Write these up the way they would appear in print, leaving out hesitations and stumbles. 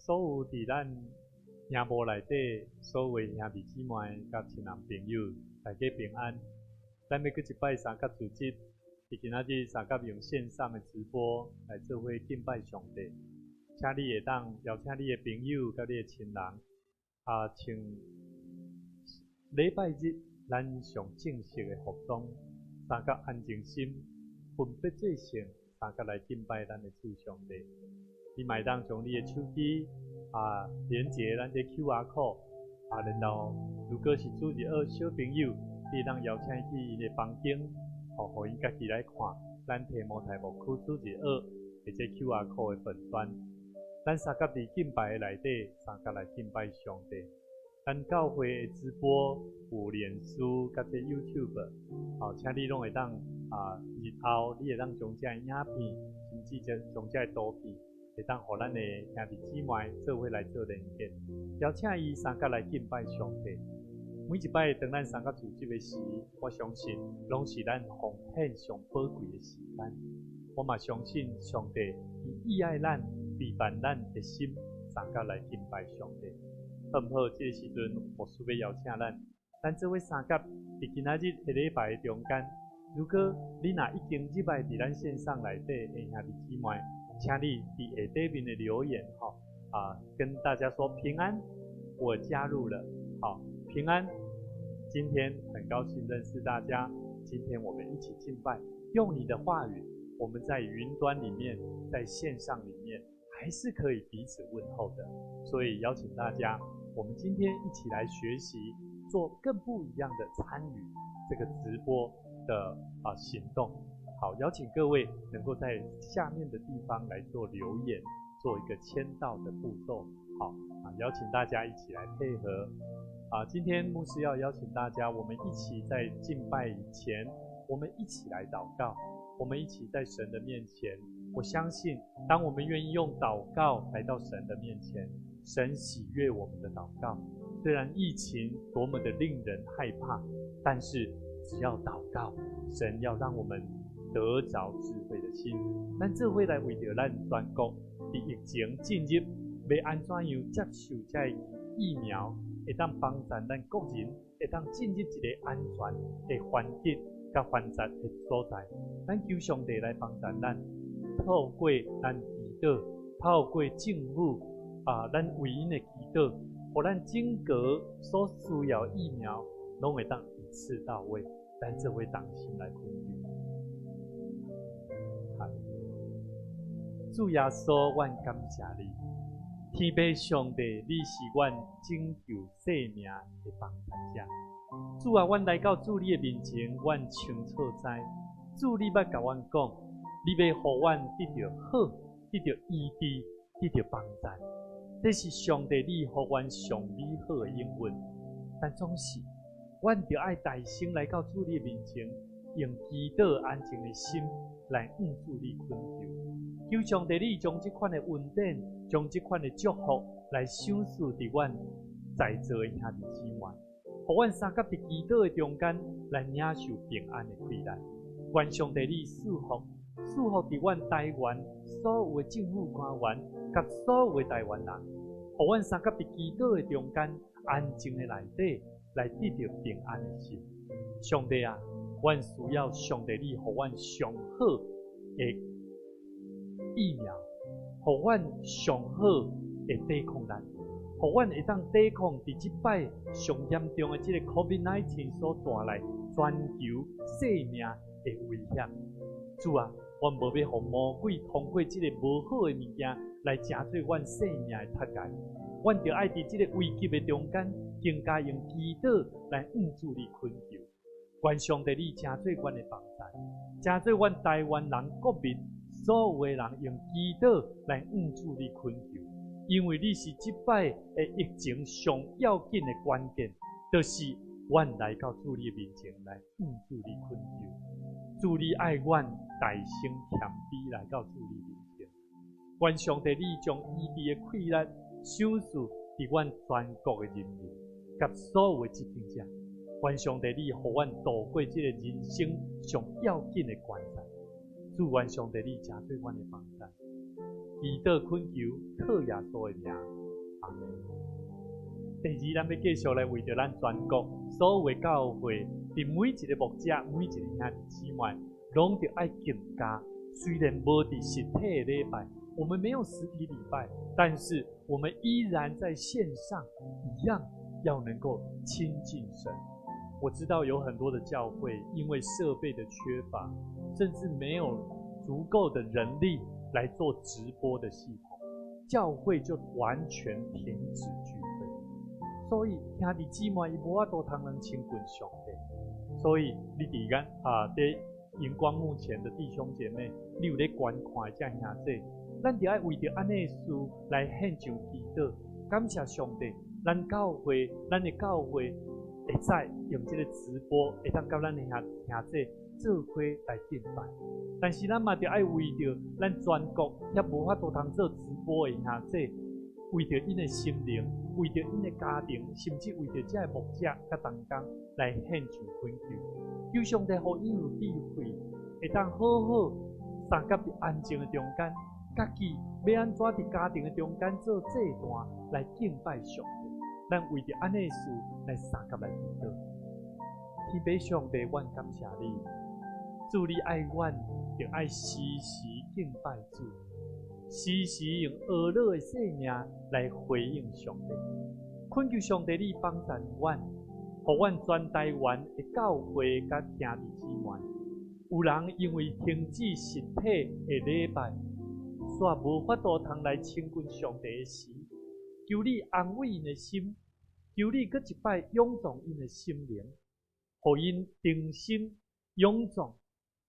所有佇咱熒幕內底所有兄弟姊妹佮親人朋友，大家平安。咱欲閣一擺相佮組織，佇今仔日相佮用線上的直播來做伙敬拜上帝。請你會當邀請你的朋友佮你的親人，啊，穿禮拜日咱上正式的服裝，相佮安靜心，分別做聖，相佮來敬拜咱的主上帝。你嘛會當將你的手機啊連結咱這 QR code 啊，然後如果是主日學小朋友，你會當邀請伊去𪜶的房間，予𪜶家己來看咱提摩太牧區主日學的這 QR code 的粉專。咱相佮佇敬拜的內底，相佮來敬拜上帝。咱教會的直播有臉書佮這 YouTube，好，請你攏會當啊，日後你會當將這影片，甚至這將這圖片，會當予咱的兄弟姊妹做伙來做連結，邀請伊相佮來敬拜上帝。每一擺當咱相佮組織的時，我相信攏是咱奉獻上寶貴的時間。我嘛相信上帝伊愛咱，陪伴咱的心，相佮來敬拜上帝。好毋好？這個時陣，牧師欲邀請咱，咱做伙相佮佇今仔日的禮拜的中間。如果你若已經入來佇咱線上內底的兄弟姊妹，請你佇下底面的留言，吼啊，跟大家說平安，我加入了，好，平安。今天很高興認識大家，今天我們一起敬拜，用你的話語，我們在雲端裡面，在線上裡面，還是可以彼此問候的。所以邀請大家，我們今天一起來學習，做更不一樣的參與這個直播的行動。好，邀請各位能夠在下面的地方來做留言，做一個簽到的步驟。好啊，邀請大家一起來配合。啊，今天牧師要邀請大家，我們一起在敬拜以前，我們一起來禱告，我們一起在神的面前。我相信，當我們願意用禱告來到神的面前，神喜悅我們的禱告。雖然疫情多麼的令人害怕，但是只要禱告，神要讓我們得着智慧的心。咱做伙來為著咱全國佇疫情進入，欲按怎樣接受這个疫苗，會當幫助咱國人，會當進入一个安全的環境佮環節的所在。咱求上帝來幫助咱，透過咱祈禱，透過政府啊，咱為𪜶的祈禱，予咱整個所需要疫苗攏會當一次到位。咱做伙同心來懇求。好，主耶穌，阮感謝你，天父上帝，你是阮拯救性命的幫助者。主啊，阮來到主你的面前，阮清楚知，主你欲共阮講，你欲予阮得著好，得著醫治，得著幫助。這是上帝你予阮上美好的應允。但總是，阮著愛大聲來到主你的面前，用祈禱安靜的心來向主你懇求。求上帝你將這款的恩典，將這款的祝福來賞賜佇阮在座的兄弟姊妹，予阮相佮佇祈禱的中間來領受平安的氣力。願上帝你賜福，賜福佇阮台灣所有的政府官員佮所有的台灣人，予阮相佮佇祈禱的中間安靜的內底來得著平安的心。上帝啊，阮需要上帝你予阮上好的疫苗，予阮上好的抵抗力，予阮會當抵抗佇這擺上嚴重的這个 COVID-19 所帶來全球性命的危險。主啊，阮無欲予魔鬼通過這个無好的物件來成做阮性命的拆解。阮著愛佇這个危急的中間，更加用祈禱來向主你懇求。願上帝你成做阮的幫助，成做阮台灣人國民所有的人用祈禱來向主你懇求，因為你是這擺的疫情上要緊的關鍵，就是阮來到主你的面前來向主你懇求。主你愛阮大聲謙卑來到主你面前，願上帝你將醫治的氣力賞賜佇阮全國的人民佮所有的執政者。願上帝你予阮度過這个人生上要緊的關節。主，願上帝你成做阮的幫助。祈禱懇求，靠耶穌的名，阿們。第二，咱欲繼續來為著咱全國所有的教會，佇每一个牧者、每一个兄弟姊妹，攏著愛更加。雖然無佇實體的禮拜，我們沒有實體禮拜，但是我們依然在線上一樣要能夠親近神。我知道有很多的教會因為設備的缺乏，甚至沒有足夠的人力來做直播的系統，教會就完全停止聚會。所以兄弟姊妹伊無法度通能親近上帝。所以你佇間啊，佇熒光幕前的弟兄姐妹，你有咧觀看的這兄弟，咱著愛為著按呢事來獻上祈禱，感謝上帝，咱教會，咱的教會會使用這个直播，會當佮咱的兄兄弟做伙來敬拜。但是咱嘛著愛為著咱全國遐無法度通做直播的兄弟，為著𪜶的心靈，為著𪜶的家庭，甚至為著這个牧者佮同工來獻上懇求，求上帝予𪜶有智慧，會當好好相佮佇安靜的中間，家己欲按怎佇家庭的中間做祭壇來敬拜上帝。咱為著按呢事來相佮來祈禱。天父上帝，阮感謝你，主你愛阮，著愛時時敬拜主，時時用呵咾的生命來回應上帝。懇求上帝你幫助阮，予阮全台灣的教會佮兄弟姊妹，有人因為停止實體的禮拜，煞無法度通來親近上帝的時，求你安慰𪜶的心，求你閣一擺勇壯𪜶的心靈，予𪜶重新勇壯，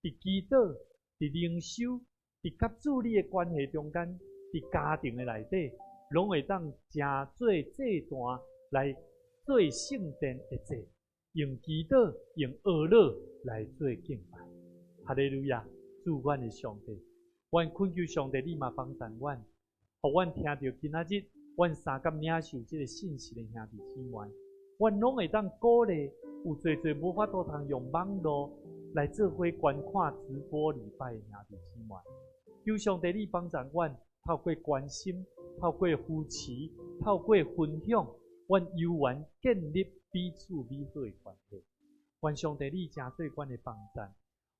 佇祈禱、佇靈修、佇佮主你的關係中間，佇家庭的內底，攏會當成做祭壇來做聖殿的祭，用祈禱、用呵咾來做敬拜。哈利路亞！主阮的上帝，阮懇求上帝，你嘛幫助阮，予阮聽著今仔日，阮相佮領受這个信息的兄弟姊妹，阮攏會當鼓勵有濟濟無法度通用網路來做伙觀看直播禮拜的兄弟姊妹。求上帝你幫助阮，透過關心、透過扶持、透過分享，阮猶原建立彼此美好的關係。願上帝你成做阮的幫助，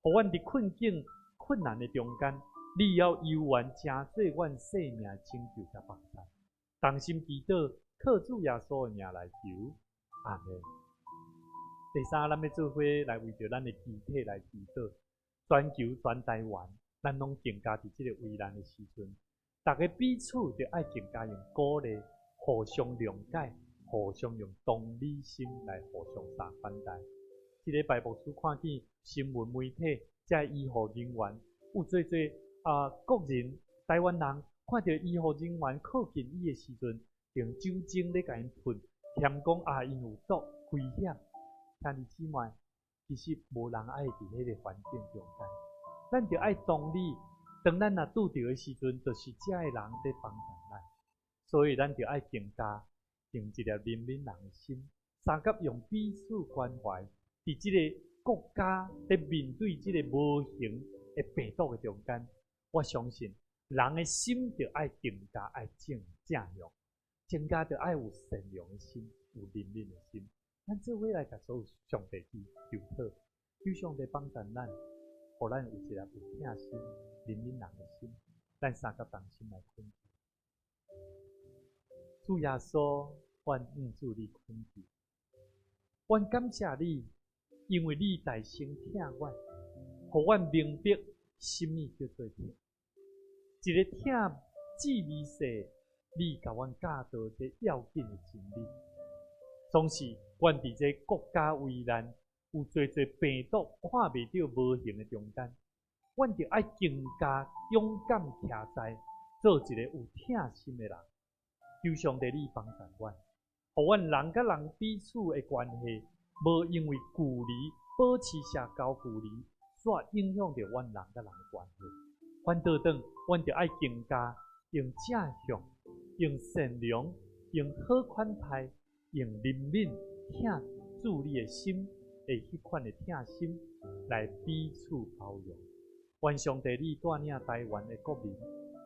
予阮佇困境、困難的中間，你猶原成做阮生命的拯救佮幫助。同心祈禱，靠主耶穌的名來求，阿們。第三，咱欲做伙來為著咱的肢體來祈禱，全球全台灣，咱攏更加佇這个危難的時陣，逐家彼此著愛更加用鼓勵、互相諒解、互相用同理心來互相相款待。這禮拜牧師看見新聞媒體，這醫護人員有濟濟啊國人、台灣人看著醫護人員靠近伊的時陣，用酒精咧共𪜶噴，嫌講啊𪜶有毒危險。兄弟姊妹，其實無人愛佇彼个環境中間，咱著愛同理。當咱若拄著的時陣，就是這个人咧幫助咱，所以咱著愛更加用一粒憐憫人的心，相佮用彼此關懷，佇這个國家咧面對這个無形的病毒的中間，我相信人的心著愛更加愛正正向，更加著愛有善良的心，有憐憫的心。咱做伙來共所有上帝去求討，求上帝幫助咱，予咱有一粒有疼心、憐憫人的心，咱相佮同心來懇求。主耶穌，阮向主你懇求，阮感謝你，因為你大聲疼阮，予阮明白什物叫做疼。一个疼至微細，你共阮教導這要緊的真理。總是阮佇這國家危難、有濟濟病毒看袂著無形的中間，阮著愛更加勇敢徛在，做一个有疼心的人。求上帝你幫助阮，予阮人佮人彼此的關係，無因為距離保持社交距離，煞影響著阮人佮人的關係。反倒轉，阮著愛更加用正向、用善良、用好款待、用憐憫、疼主你的心的彼款的疼心來彼此包容。願上帝你帶領台灣的國民，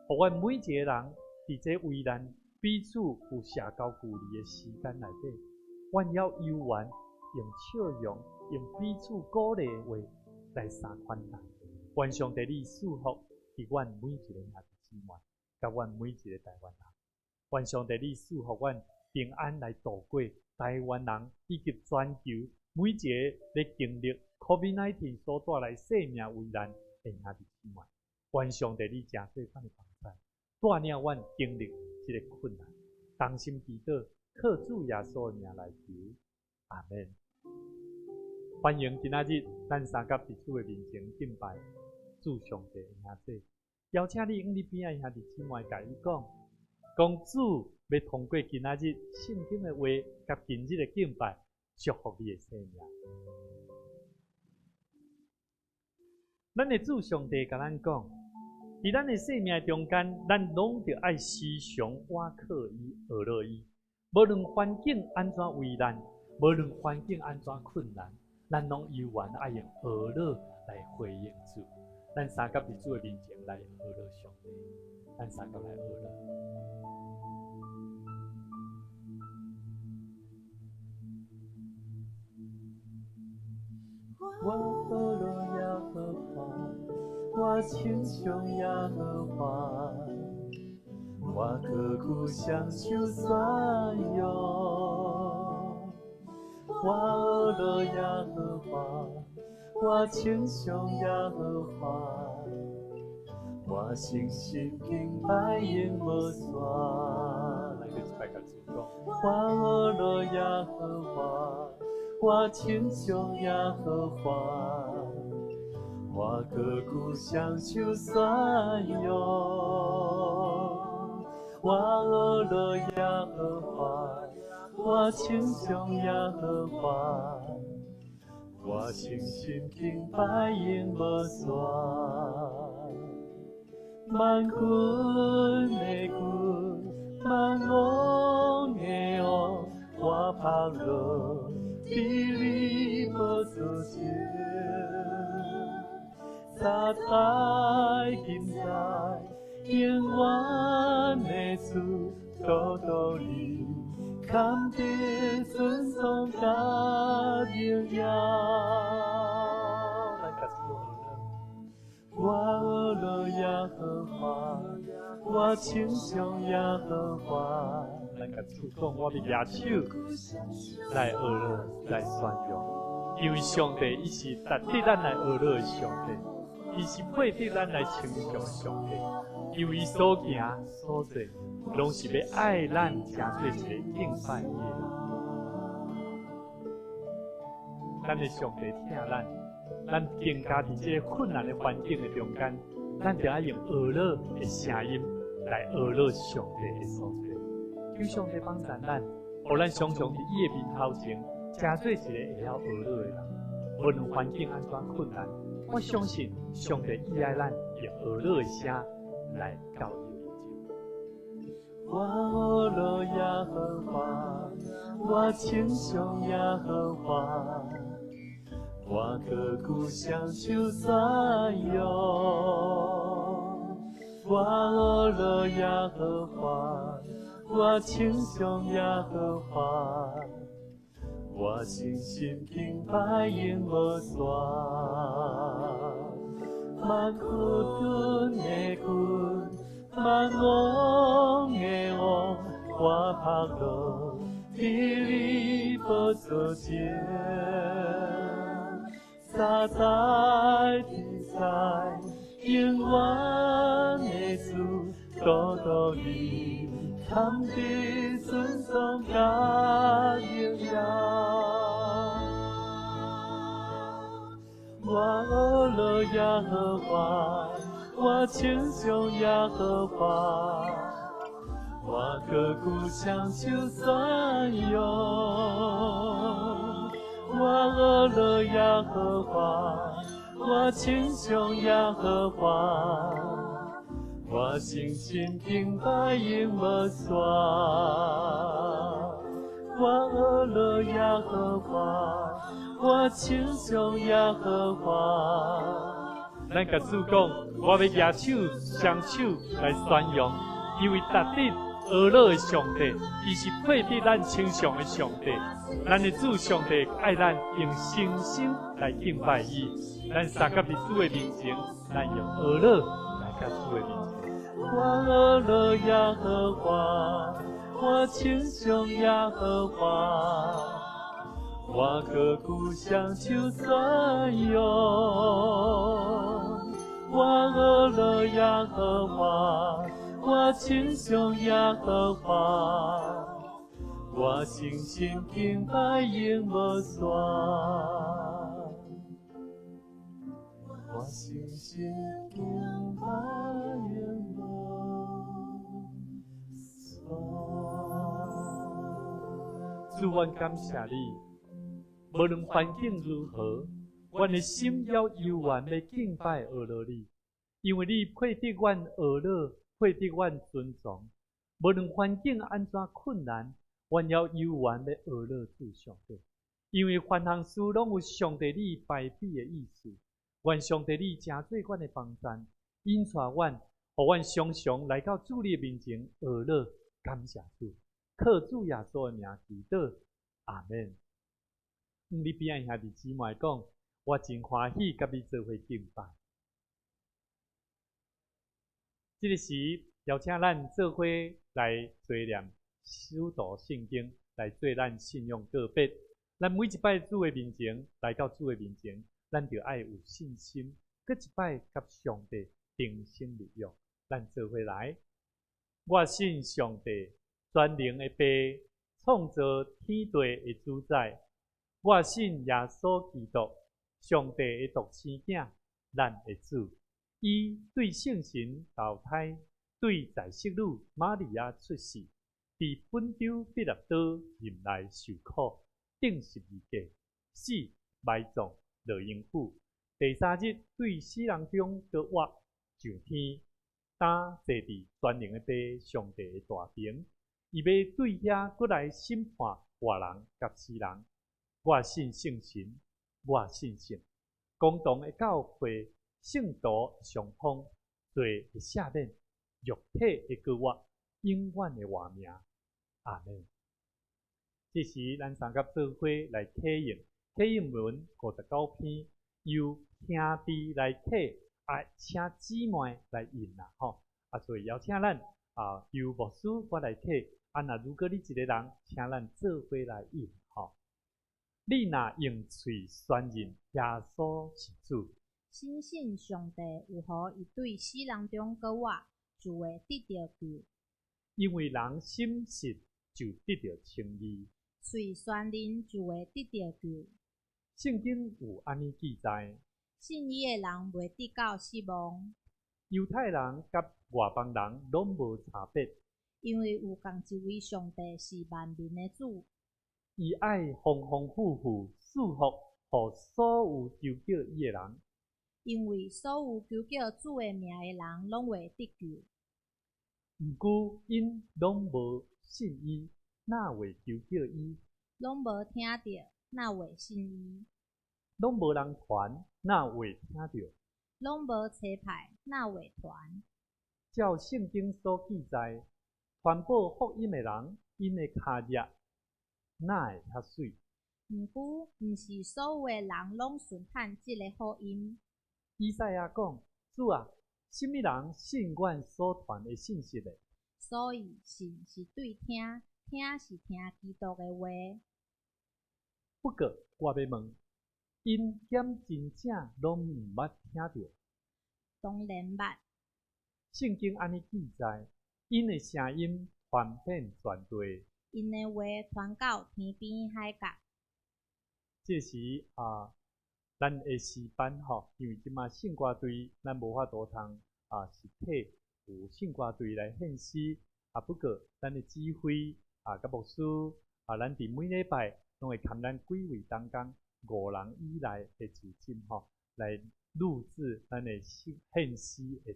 予阮每一个人佇這危難彼此有社交距離的時間內底，阮猶猶原用笑容、用彼此鼓勵的話來相款待。願上帝你賜福佇阮每一个兄弟姊妹，佮阮每一个台灣人。願上帝你賜福阮平安來度過台灣人以及全球每一個咧經歷 COVID-19 所帶來性命危難的兄弟姊妹。願上帝你誠做阮的幫助，帶領阮經歷這个困難，同心祈禱，靠主耶穌的名來求，阿們。歡迎今仔日咱相佮佇主的面前敬拜主上帝的名字。邀請你向你邊仔兄弟姊妹共伊講，講主欲通過今仔日聖經的話佮今日的敬拜，祝福你的生命。咱的主上帝共咱講，佇咱的生命中間，咱攏著愛時常倚靠伊、學落伊。無論環境按怎危難，無論環境按怎困難，咱攏猶原愛用呵咾來回應主。咱相佮佇主的面前來呵咾上帝，咱相佮來呵咾。我呵咾耶和華，我稱頌耶和華，我刻苦享受宣揚。我呵咾耶和華，我稱頌耶和華，我誠心敬拜永無煞。來，閣一擺共主講。我呵咾耶和華，我稱頌耶和華，我刻苦享受宣揚。我呵咾耶和華，我稱頌耶和華，我誠心敬拜永無煞。萬軍的軍，萬王的王，我拍落佇你寶座前，早在今在，永遠的主，獨獨你堪得尊崇佮榮耀。咱共主呵咾，我呵咾耶和華，我稱頌耶和華。咱共主講，我欲舉手來呵咾，來宣揚，因為上帝伊是值得咱來呵咾的上帝，伊是配得咱來稱頌上帝，因為伊所行所做，攏是欲愛咱，成做一個敬拜伊的人。咱的上帝疼咱，咱更加佇這个困難的環境的中間，咱著愛用呵咾的聲音來呵咾上帝的所做。求上帝幫助咱，予咱常常佇伊的面頭前，成做一個會曉呵咾的人。無論環境按怎困難，我相信上帝伊愛咱用呵咾的聲來到伊的面前。我呵咾耶和華，我稱頌耶和華，我刻苦享受宣揚。我呵咾耶和華，我稱頌耶和華，我誠心敬拜永無煞。萬軍的軍，萬王的王，我拍落佇你寶座前，早在今在，永遠的主，獨獨你堪得尊崇佮榮耀。我呵咾耶和華，我稱頌耶和華，我刻苦享受宣揚。我呵咾耶和華，我稱頌耶和華，我誠心敬拜永無煞。我呵咾耶和華，我稱頌耶和華。咱共主講，我欲舉手雙手來宣揚，因為值得呵咾的上帝，伊是配得咱稱頌的上帝。咱的主上帝愛咱用信心來敬拜伊。咱相佮佇主的面前，咱用呵咾來佮主的面前。我呵咾耶和華，我稱頌耶和華，我閣舉雙手宣揚。我呵咾耶和華，我稱頌耶和華，我誠心敬拜永無煞。我誠心敬拜永無煞。主，阮感謝你，無論環境如何，阮的心猶猶原欲敬拜呵咾你，因為你配得阮呵咾，配得阮尊崇。無論環境按怎困難，阮猶猶原欲呵咾主上帝，因為凡項事攏有上帝你排比的意思。願上帝你成做阮的幫贊，引帶阮，予阮常常來到主你的面前呵咾感謝主，靠主耶穌的名祈禱，阿們。你邊仔兄弟姊妹講，我真歡喜佮你做伙敬拜。這个時邀請咱做伙來追念使徒聖經，來做咱信仰告別。咱每一擺主的面前，來到主的面前，咱就愛有信心，閣一擺佮上帝重新立約。咱做伙來，我信上帝全能的父，創造天地的主宰。我信耶穌基督，上帝的獨生囝，咱的主。伊對聖神投胎，對在聖女瑪利亞出世，佇本丟彼拉多任內受苦，釘十字架，死埋葬，落陰府。第三日對死人中閣活，上天，擔坐佇全能的父上帝的大爿。伊欲對遐閣來審判活人佮死人。我信聖神，我信聖公同的教會，聖徒相通，罪的赦免，肉體的復活，永遠的活命。阿們。這時，咱相佮做伙來啟用啟應文59篇，由兄弟來啟，啊，請姊妹來應啦，吼。啊，所以邀請咱啊，由牧師我來啟，啊，若如果你一个人，請咱做伙來應，吼。你若用喙宣認耶穌是主，深信上帝有予伊對死人中閣活，就會得著救。因為人心信就得著稱義，喙宣認就會得著救。聖經有按呢記載：信伊的人袂得到失望。猶太人佮外邦人攏無差別，因為有仝一位上帝是萬民的主。伊愛豐豐富富賜福予所有求叫伊的人。因為所有求叫主的名的人攏會得救。毋過𪜶攏無信伊，哪會求叫伊？攏無聽著，哪會信伊？攏無人傳，哪會聽著？攏無差派，哪會傳？照聖經所記載，傳報福音的人，𪜶的跤跡哪會遐媠？毋過，毋是所有的人攏順趁這个福音。以賽亞講：主啊，啥物人信阮所傳的信息呢？所以信是對聽，聽是聽基督的話。不過我欲問，𪜶敢真正攏毋捌聽著？當然捌。聖經按呢記載，𪜶的聲音傳遍全地，𪜶的話傳到天邊海角。這時啊，咱的詩班吼，因為這馬聖歌隊咱無法度通啊，實體有聖歌隊來獻詩啊。不過咱的指揮啊，佮牧師啊，咱佇每禮拜攏會含咱幾位同工五人以內的主任吼，來錄製咱的獻詩的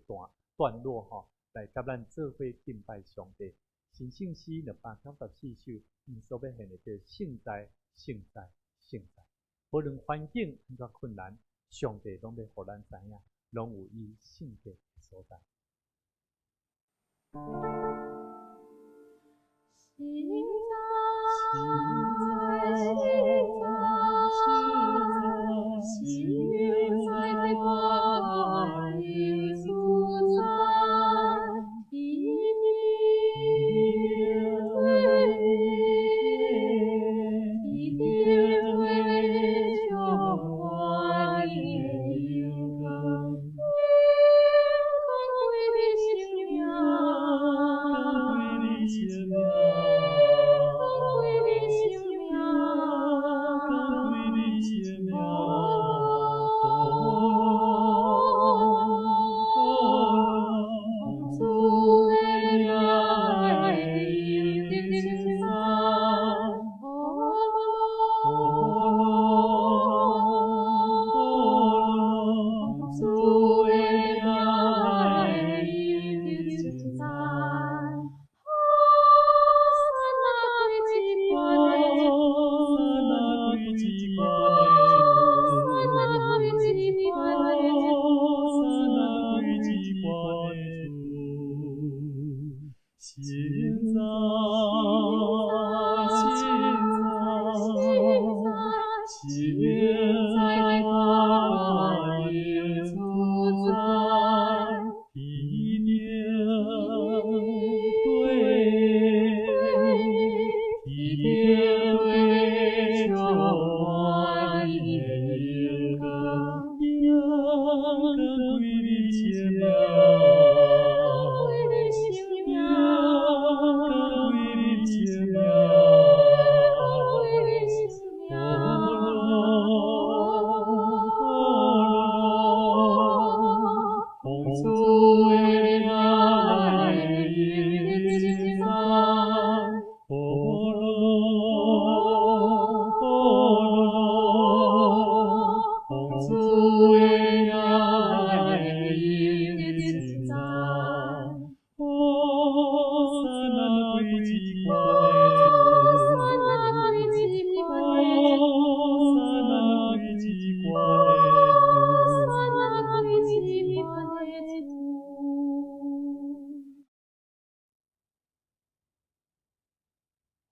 段落吼，來佮咱做伙敬拜上帝。神聖詩294首，𪜶所欲獻的叫聖哉，聖哉，聖哉。無論環境按怎困難，上帝攏欲予咱知影，攏有伊聖潔的所在。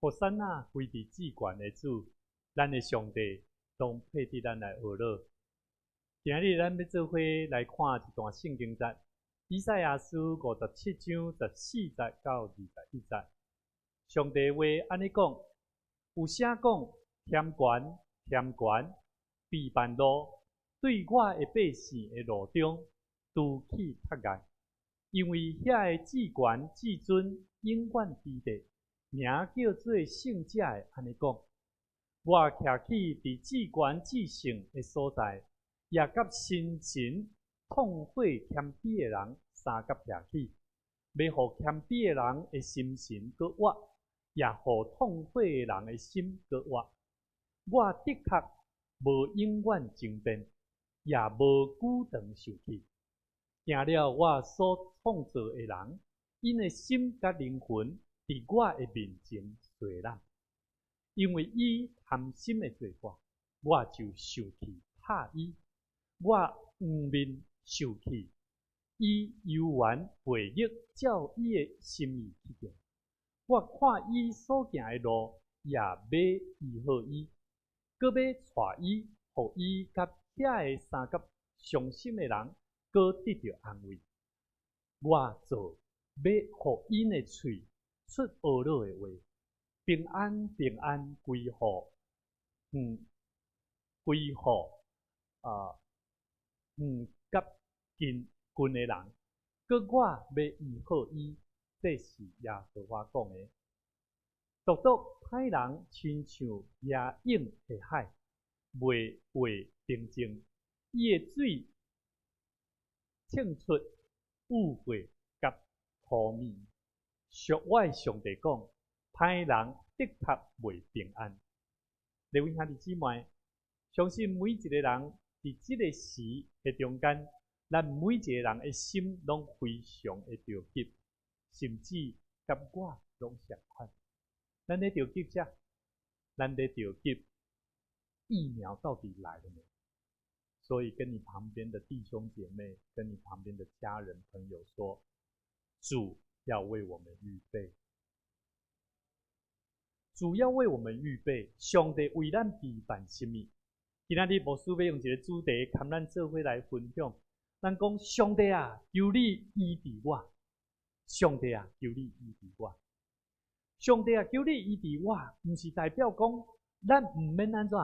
和散那歸佇至懸的主，咱的上帝，當配得咱來呵咾。今日咱欲做伙來看一段聖經節，以賽亞書57章14節到21節。上帝話按呢講，有聲講，添懸，添懸，備辦路，對我的百姓的路中，除去窒礙，因為遐个至懸至尊永遠之地，名叫做聖者的按呢講，我徛起佇至懸至聖的所在，也佮心神痛悔謙卑的人相佮徛起，欲予謙卑的人的心神閣活，也予痛悔的人的心閣活。我的確無永遠爭辯，也無久長受氣。驚了我所創造的人，𪜶的心佮靈魂佇我的面前衰爛，因為伊貪心的做法，我就受氣拍伊；我仰面受氣，伊猶原悖逆，照伊的心意去行。我看伊所行的路，也欲醫好伊，閣欲帶伊，予伊佮遐个相佮傷心的人，閣得著安慰。我做欲予𪜶的喙出呵咾的話，平安平安歸予遠歸予遠佮近近的人，閣我欲醫好伊，這是耶和華講的。獨獨歹人親像野湧的海，袂會平靜，伊的水衝出污穢佮塗物。屬我的上帝講，歹人的確袂平安。各位兄弟姊妹，相信每一個人佇這個時的中間，咱每一個人的心攏非常的著急，甚至佮我攏相款。咱咧著急啥？咱咧著急疫苗到底來了未？所以跟你旁邊的弟兄姐妹，跟你旁邊的家人朋友說，主要為我們預備，主要為我們預備，上帝為咱備辦什麼？今仔日牧師欲用一个主題，共咱做伙來分享。咱講上帝啊，求你醫治我！上帝啊，求你醫治我！上帝啊，求你醫治我，毋是代表講咱毋免按怎，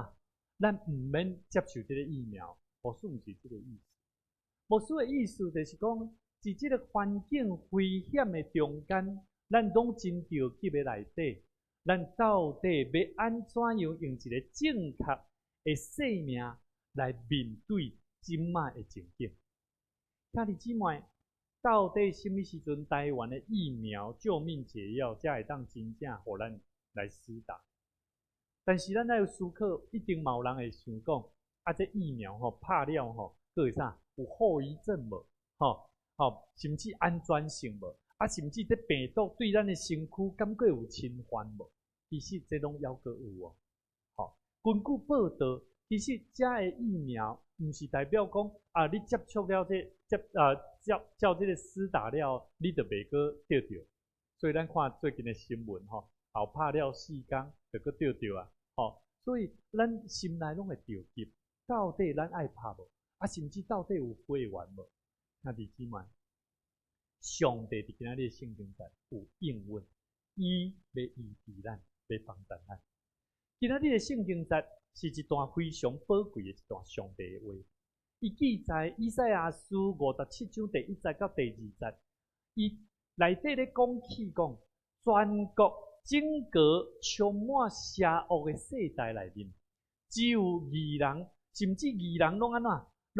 咱毋免接受這个疫苗。牧師毋是這个意思。牧師的意思就是講，佇這个環境危險的中間，咱攏真著急的內底，咱到底欲按怎樣用一个正確的生命來面對這擺的情景？兄弟姊妹，到底啥物時陣台灣的疫苗救命解藥才會當真正予咱來施打？但是咱愛思考，一定嘛有人會想講，啊，這疫苗吼拍了吼，閣會啥？有後遺症無？吼吼，甚至安全性無？啊，甚至這病毒對咱的身軀敢閣有侵犯無？其實這攏猶閣有哦。吼，根據報道，其實遮的疫苗毋是代表講啊，你接觸了這接啊照照這个施打了，你就袂閣著著。所以咱看最近的新聞吼，後拍了4工就閣著著啊。吼，所以咱心內攏會著急，到底咱愛拍無？啊，甚至到底有貨源無？兄弟姊妹，上帝佇今仔日聖經節有應允，伊欲醫治咱，欲幫助咱。今仔日的聖經節是一段非常寶貴的一段上帝的話。伊記載以賽亞書57章第1節到第2節，伊內底咧講起講，全國整個充滿邪惡的世代內面，只有義人，甚至義人攏按怎，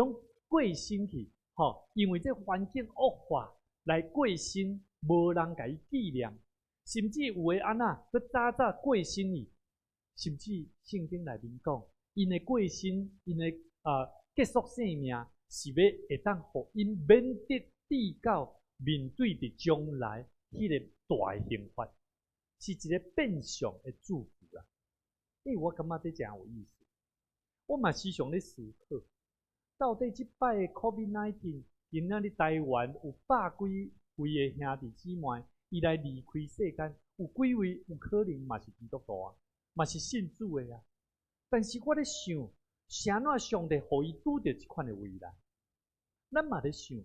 攏過身去，吼，因為這環境惡化來過身，無人共伊紀念，甚至有的按怎，閣早早過身去，甚至聖經內面講，𪜶的過身，𪜶的啊結束性命，是欲會當予𪜶免得至到面對佇將來彼个大的刑罰，是一个變相的祝福啦。欸，我感覺這誠有意思。我嘛時常咧思考，到底這擺的 COVID-19，今仔日台灣有百幾位的兄弟姊妹，伊來離開世間，有幾位有可能嘛是基督徒啊，嘛是信主的啊。但是我咧想，是按怎上帝予伊拄著這款的危難？咱嘛咧想，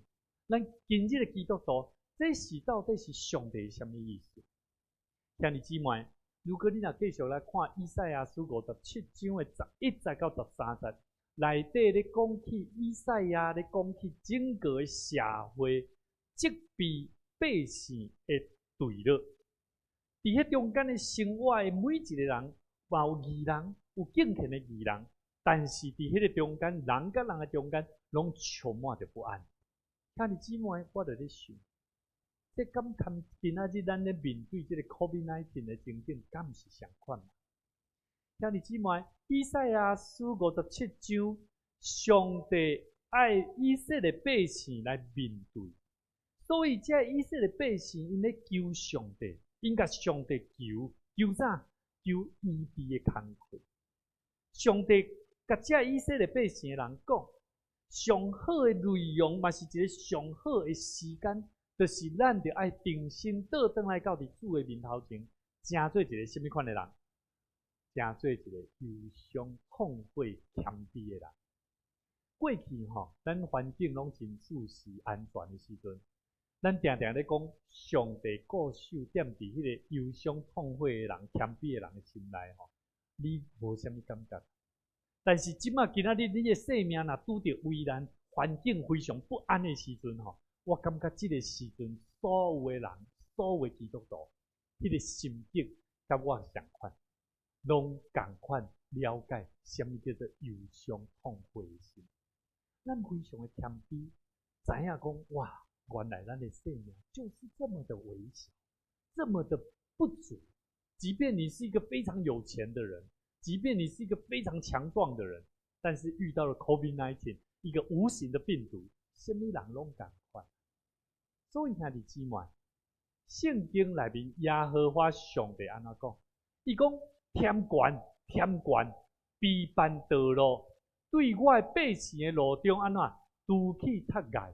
咱今日的基督徒，這是到底是上帝啥物意思？兄弟姊妹，如果你若繼續來看以賽亞書57章的11節到13節，內底咧講起以賽亞咧講起整個的社會責備百姓的墜落，佇彼中間的生活的每一個人，嘛有義人，有敬虔的義人，但是佇彼个中間，人佮人的中間，攏充滿著不安。兄弟姊妹，我就咧想，這敢佮今仔日咱咧面對這个 COVID-19 的情景，敢毋是相款？兄弟姊妹，以賽亞書五十七章，上帝愛以色列百姓來面對，所以這以色列百姓𪜶咧求上帝，𪜶共上帝求求啥？求醫治的工課。上帝共這以色列百姓的人講，上好的內容嘛是一个上好的時間，就是咱著愛重新倒轉來到佇主的面頭前，成做一个啥物款的人？成做一个憂傷痛悔謙卑的人。過去吼，咱環境攏真舒適安全的時陣，咱定定咧講上帝顧守踮佇彼个憂傷痛悔的人、謙卑的人的心內吼，你無啥物感覺。但是這擺今仔日你的生命若拄著危難、環境非常不安的時陣吼，我感覺這个時陣所有的人、所有的基督徒，彼个心境佮我相款，攏仝款了解啥物叫做憂傷痛悔的心。咱非常的謙卑，知影講哇，原來咱的生命就是這麼的微小，這麼的不足。即便你是一個非常有錢的人，即便你是一個非常強壯的人，但是遇到了 COVID-19 一個無形的病毒，啥物人攏仝款。所以兄弟姊妹，聖經內面耶和華上帝按怎講？伊講添懸添懸，備辦道路，對我的百姓的路中按怎除去窒礙。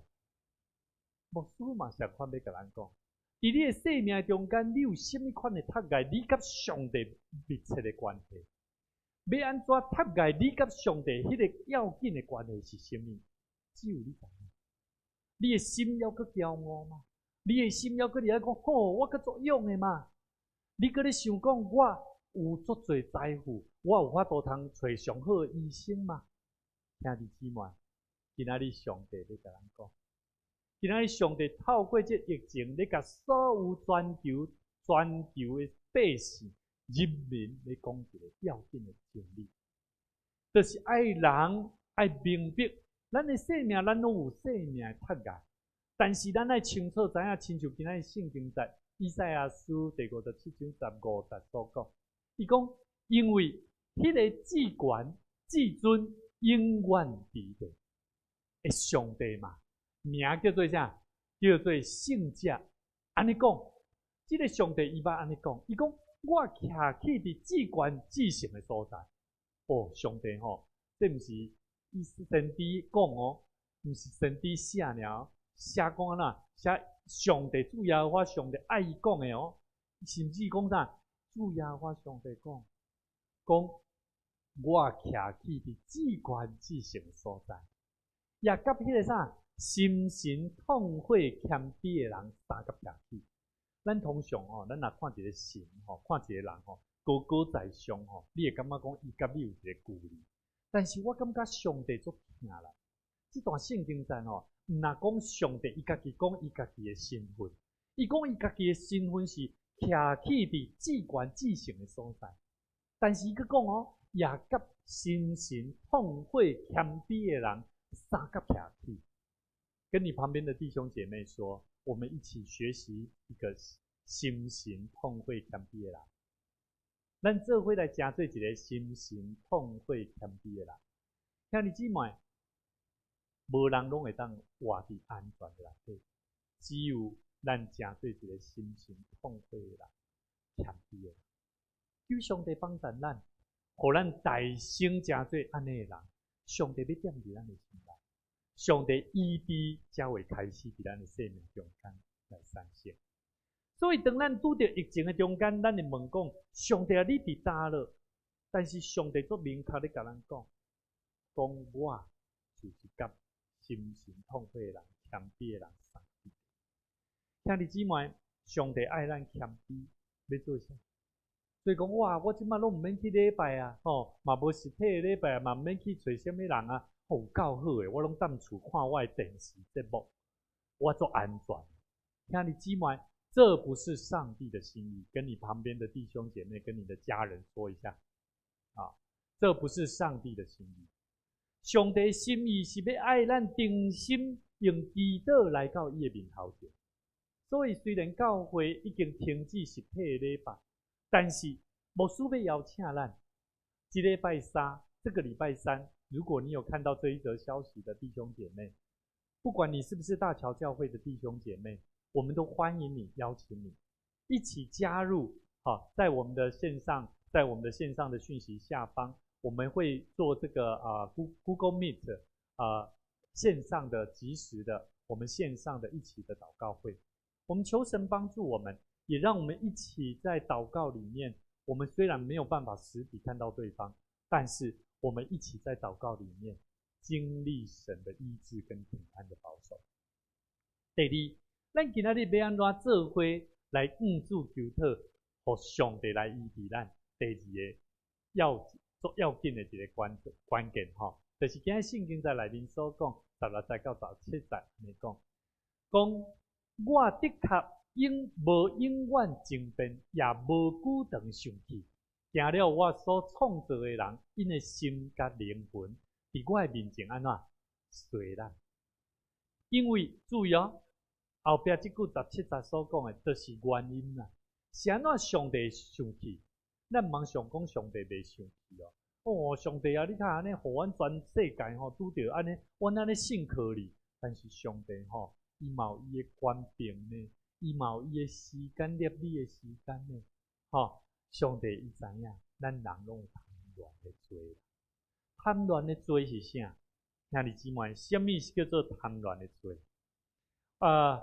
牧師嘛相款欲共咱講，佇你的生命中間，你有啥物款的窒礙？你佮上帝密切的關係，欲按怎窒礙你佮上帝彼个要緊的關係是啥物？只有你知影。你的心猶閣驕傲嗎？你的心猶閣佇遐講，吼，我閣足勇的嘛？你閣咧想講，我有足濟財富，我有法度通揣上好的醫生嗎？兄弟姊妹，今仔日上帝欲共咱講，今仔日上帝透過這疫情，咧共所有全球全球的百姓人民咧講一个要緊的真理，就是愛人愛明白，咱的生命，咱攏有生命的窒礙，但是咱愛清楚知影，親像今仔日聖經節以賽亞書第57章15節所講，伊講因為彼个至懸至尊永遠佇地的上帝嘛，名叫做啥？叫做聖者。按呢講，這个上帝伊捌按呢講，伊講我徛起佇至懸至聖的所在。哦，上帝吼，這毋是伊先知講哦，毋是先知寫爾，寫講按怎？寫上帝主耶和華上帝愛伊講的哦，甚至講啥？主耶和華上帝講，講我徛起佇至懸至聖的所在，也佮彼个啥心神痛悔謙卑的人相佮徛起。咱通常吼，咱若看一个神吼，看一个人吼，高高在上吼，你會感覺講伊佮你有一个距離。但是我感覺上帝足疼咱。這段聖經節吼，毋若講上帝伊家己講伊家己的身份，伊講伊家己的身份是徛起佇至懸至聖的所在。但是伊閣講哦，也佮心神痛悔謙卑的人相佮徛起。跟你旁邊的弟兄姐妹說，我們一起學習一個心神痛悔謙卑的人。咱做伙來成做一个心神痛悔謙卑的人。兄弟姊妹，無人攏會當活佇安全的內底，只有咱成做一个心神痛悔的人，謙卑的人。求上帝幫助咱，予咱大生成做按呢的人。上帝欲踮佇咱的心內，上帝醫治才會開始佇咱的生命中間來產生。所以，當咱拄著疫情的中間，咱會問講：上帝啊，你佇佗落？但是上帝足明確咧共咱講，講我就是佮心神痛悔的人、謙卑的人相比。兄弟姊妹，上帝愛咱謙卑，欲做啥？所以講，哇！我這擺攏毋免去禮拜啊，吼，嘛無實體的禮拜啊，嘛毋免去揣啥物人啊，有夠好的，我攏踮厝看我的電視節目，我足安全。兄弟姊妹，這不是上帝的心意。跟你旁邊的弟兄姐妹、跟你的家人說一下，啊，這不是上帝的心意。上帝心意是欲愛咱誠心用祈禱來到伊的面頭前。所以雖然教會已經停止實體的禮拜，但是牧師欲邀請咱，這禮拜三，這個禮拜三，如果你有看到這一則消息的弟兄姐妹，不管你是不是大橋教會的弟兄姐妹，我們都歡迎你，邀請你一起加入。好，在我們的線上，在我們的線上的訊息下方，我們會做這個啊 Google Meet 啊線上的即時的，我們線上的一起的禱告會。我們求神幫助我們，也讓我們一起在禱告裡面。我們雖然沒有辦法實體看到對方，但是我們一起在禱告裡面經歷神的醫治跟平安的保守。第二，咱今仔日欲按怎做伙來向主求討，予上帝來醫治咱。第二个要足要緊的一个關鍵吼，就是今仔聖經在內面所講，16節到17節來講，講我的確永無永遠爭辯，也無久長生氣。驚了我所創造的人，𪜶的心佮靈魂，佇我的面前按怎衰爛？因為注意哦，後壁這句十七節所講的，就是原因啦。是按怎上帝會生氣？咱毋通想講上帝袂生氣哦。哦，上帝啊，你看按呢，予阮全世界吼拄著按呢，阮按呢信靠你，但是上帝吼，伊嘛有伊的權柄呢，伊嘛有伊的時間，立你的時間呢，吼，上帝伊知影，咱人攏有貪戀的罪。貪戀的罪是啥？兄弟姊妹，啥物是叫做貪戀的罪？啊，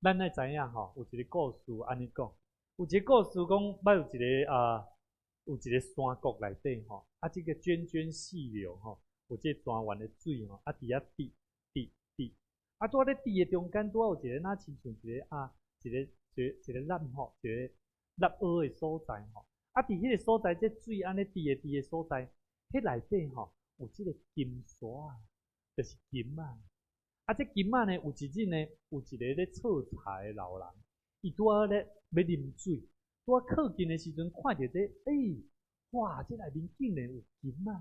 咱愛知影吼，有一个故事按呢講，有一個故事講，捌有一個山谷內底吼，啊，這個涓涓細流吼，有這個泉源的水吼，啊，佇遐滴滴滴，啊，拄仔咧滴的中間，拄仔有一個若親像一個凹吼，一個凹凹的所在吼，啊，佇彼個所在，這水按呢滴的滴的所在，彼內底吼有這個金沙，就是金仔。啊，這金仔呢，有一日呢，有一個咧採柴的老人，伊拄仔咧欲啉水，拄仔靠近的時陣，看著這，欸，哇，這內面竟然有金仔！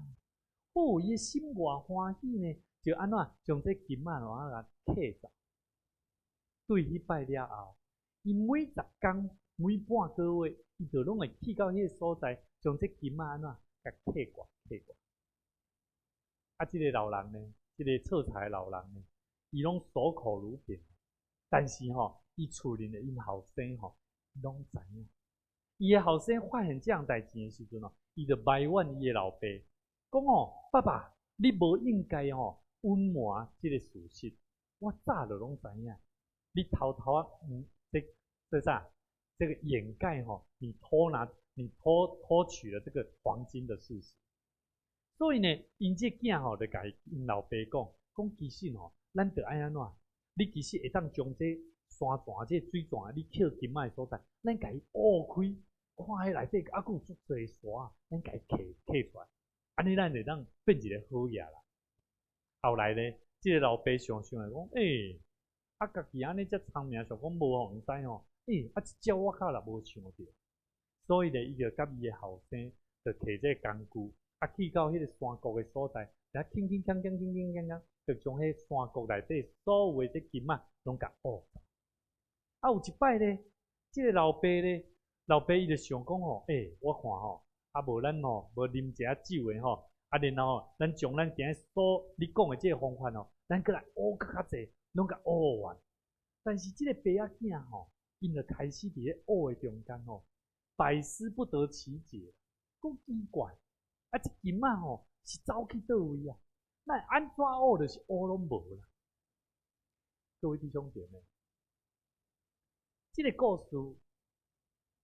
哦，伊的心偌歡喜呢，就按怎將這金仔攏仔共揢走。對彼擺了後，伊每10工、每半個月，伊就攏會去到彼個所在，將這金仔按怎共揢過、揢過。啊，這個老人呢，這個採柴的老人呢，伊攏守口如瓶，但是吼，伊厝裡的𪜶後生吼，攏知影。伊的後生發現這項代誌的時陣哦，伊就埋怨伊的老爸，講哦，爸爸，你無應該吼隱瞞這個事實，我早就攏知影，你偷偷仔，這啥？這個掩蓋吼，你偷拿、你偷偷取了這個黃金的事實。所以呢，𪜶這囝吼就共𪜶老爸講，講其實吼，咱著愛按怎？你其實會當將這山泉、這水泉，你抾金仔的所在，咱共伊挖開，看彼內底猶閣有足濟沙，咱共伊揢揢出來，按呢咱會當變一個好額啦。後來呢，這個老爸想想來講，欸，啊，家己按呢遮聰明，想講無予人知吼，欸，啊，這招我較來無想著，所以呢，伊就佮伊的後生就提這個工具，啊，去到彼個山谷的所在，遐輕輕鏘鏘、輕輕鏘鏘，就將彼山谷內底所有的這金仔攏共挖走。啊，有一擺呢，這個老爸呢，老爸伊就想講吼，欸，我看吼，啊無咱吼，無啉一下酒的吼，啊然後吼，咱將咱今日所你講的這個方法吼，咱閣來挖閣較濟，攏共挖完。但是這個爸仔囝吼，𪜶就開始佇咧挖的中間吼，百思不得其解，講奇怪，啊這金仔吼是走去佗位啊？那按怎挖就是挖攏無啦。各位弟兄姐妹，這個故事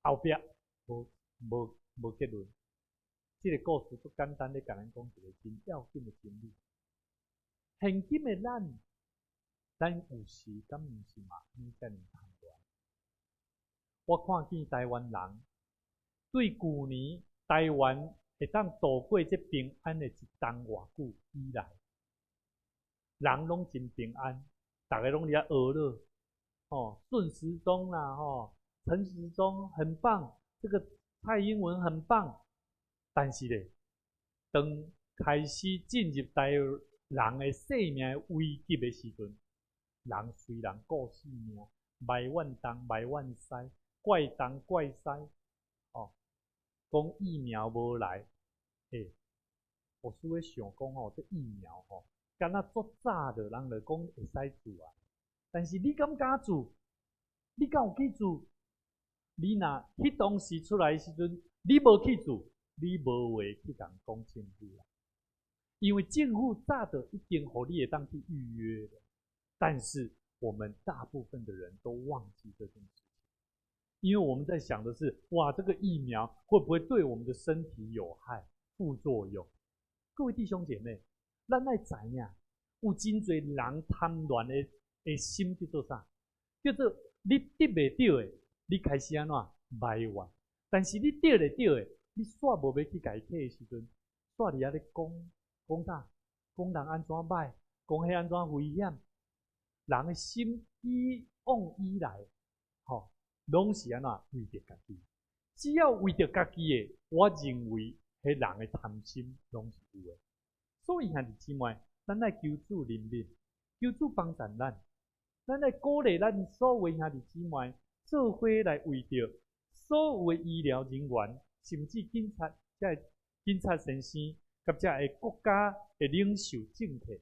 後壁無結論。這個故事足簡單咧，共咱講一個真要緊的真理。現今的咱，咱有時敢毋是嘛？按呢遮爾貪戀。我看見台灣人對舊年台灣會當度過這平安的一冬偌久以來，人攏真平安，逐个攏佇遐呵咾，吼，順時鐘啦，吼，陳時中很棒，這個蔡英文很棒，但是咧，當開始進入台灣人的生命危急的時陣，人隨人顧性命，埋怨東埋怨西，怪東怪西，哦，講疫苗無來，欸，牧師咧想講吼，這疫苗吼，敢若足早就人就講會使注啊，但是你敢敢注？你敢有去注？你若彼當時出來的時陣，你無去注，你無話去共講政府啦。因為政府早就已經予你會當去預約了，但是我們大部分的人都忘記這件事情，因為我們在想的是，哇，這個疫苗會不會對我們的身體有害、副作用？各位弟兄姐妹，咱愛知影，有真濟人貪戀的心叫做啥？叫做你得袂著的，你開始按怎埋怨？但是你得會著的，你煞無欲去共伊摕的時陣，煞佇遐咧講講啥？講人按怎歹，講彼按怎危險？人的心以往以來，吼，攏是按怎為著家己。只要為著家己的，我認為彼人的貪心攏是有的。所以兄弟姊妹，咱愛求主憐憫，求主幫助咱，咱愛鼓勵咱所有兄弟姊妹，做伙來為著所有的醫療人員，甚至警察、這个警察先生，佮這个國家的領袖政客，